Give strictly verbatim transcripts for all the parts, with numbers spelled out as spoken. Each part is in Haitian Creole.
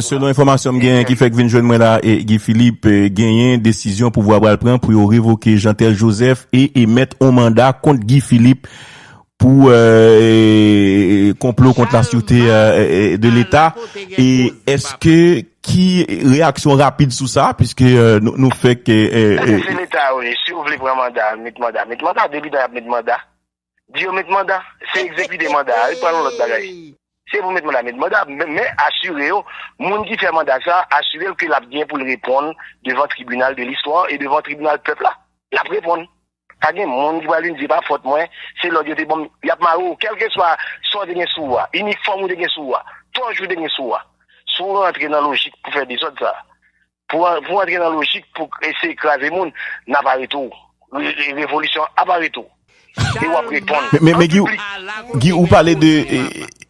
Selon enfòmasyon m genyen ki fèk vin jwenn mwen la, e, Guy Philippe, e, genyen desizyon pouvwa pral pran pou yo revoke Jeantel Joseph e emèt yon manda kont Guy Philippe pou, e, e, konplo kont la sûreté, e, e, de l'État. E èske, ki reyaksyon rapid sou sa, piske, e, nou, nou fèk, e, e, Sa se, e, se Leta, wi. Si yo vle pran manda, met manda. Met manda, depi tan y ap met manda. Di yo met manda, se egzekite manda a, wi, pa yon lòt bagay. Se pou met manda, met manda, men, men asire yo, moun ki fè manda sa, asire l ke l ap gen pou l reponn devan tribinal de listwa e devan tribinal pèp la. L ap reponn. Pa gen moun ki pral vin di, "E pa fòt mwen, se lòd yo te ban m." Y ap mare w, kèlkeswa sa w te gen sou ou a, inifòm ou te gen sou ou a, tòj ou te gen sou ou a. Si w rantre nan lojik pou fè dezòd sa, pou, pou rantre nan lojik pou eseye kraze moun, n ap arete w. Re-, re-, revolisyon ap arete w. E w ap reponn. Men, men, men Guy, Guy, ou pale de, e,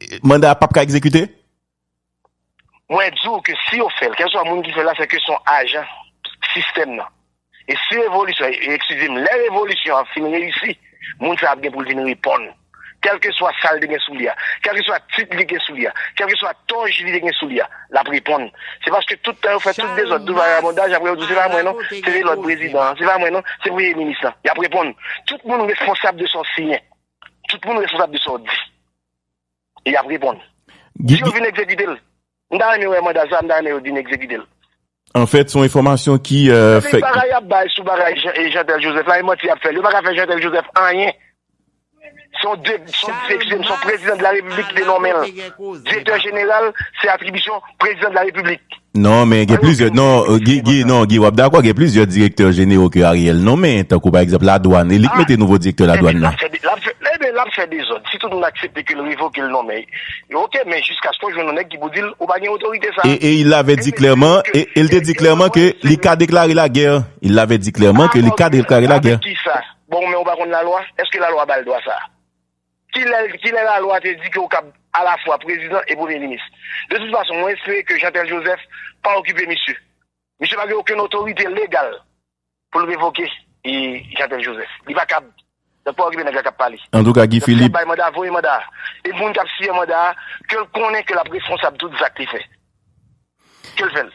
e, manda a p ap ka egzekite? Mwen di w ke si yo fè l, kèlkeswa moun ki fè l la, se ke se yon ajan sistèm nan. E si revolisyon, e, eskize m, lè revolisyon an fin reyisi, moun sa ap gen pou l vin reponn. Kèlkeswa sa l te gen sou li a, kèlkeswa tit li gen sou li a, kèlkeswa tòj li te gen sou li a, l ap reponn. Se paske tout tan yo fè tout dezòd, tout vagabondaj, apre yo di se pa mwen non, se te lòt prezidan an, se pa mwen non, se premye minis lan. Y ap reponn. Tout moun responsab de sa w siyen. Tout moun responsab de sa w di. E y ap reponn. Si yo vin egzekite l, m ta renmen wè manda sa, m ta renmen yo vin egzekite l. Anfèt, se yon enfòmasyon ki, e, fèk. Bagay y ap bay sou bagay Jean, e Jeantel Joseph la, e manti y ap fè l. Yo pa ka fè Jeantel Joseph anyen. Se yon de-, se yon, se, se yon prezidan de la repiblik ki te nonmen l. Direktè jeneral, se atribisyon prezidan de la repiblik. Non, men gen plizyè, non, e, Guy, Guy, non, Guy, w ap dakò, gen plizyè direktè jenerò ke Ariel nonmen, tankou pa egzanp ladwàn, e li k mete nouvo direktè ladwàn nan. L ap fè de-, l ap fè, ebyen, l ap fè dezòd. Si tout moun aksepte ke l revoke l nonmen, oke, men jiskaske w jwenn yon nèg ki pou di l, ou pa gen otorite sa. Et, et il l'avait dit clairement, et, et il te di klèman ke li ka deklare lagè. Il l'avait dit clairement que li ka deklare lagè. Avèk ki sa? Bon, men ou pa konn lalwa? Èske lalwa ba l dwa sa? Kilè, kilè lalwa te di ke w kab alafwa prezidan e premye minis? De tout fason, mwen espere ke Jeantel Joseph pa okipe misye. Misye pa gen okenn otorite legal pou l revoke, e, Jeantel Joseph. Li pa kab. Donk, pa okipe nèg la k ap pale. Antouka, Guy Philippe. Bay manda, voye manda a. E moun k ap siyen manda a, ke l konnen ke l ap responsab tout zak li fè. Ke l fè l.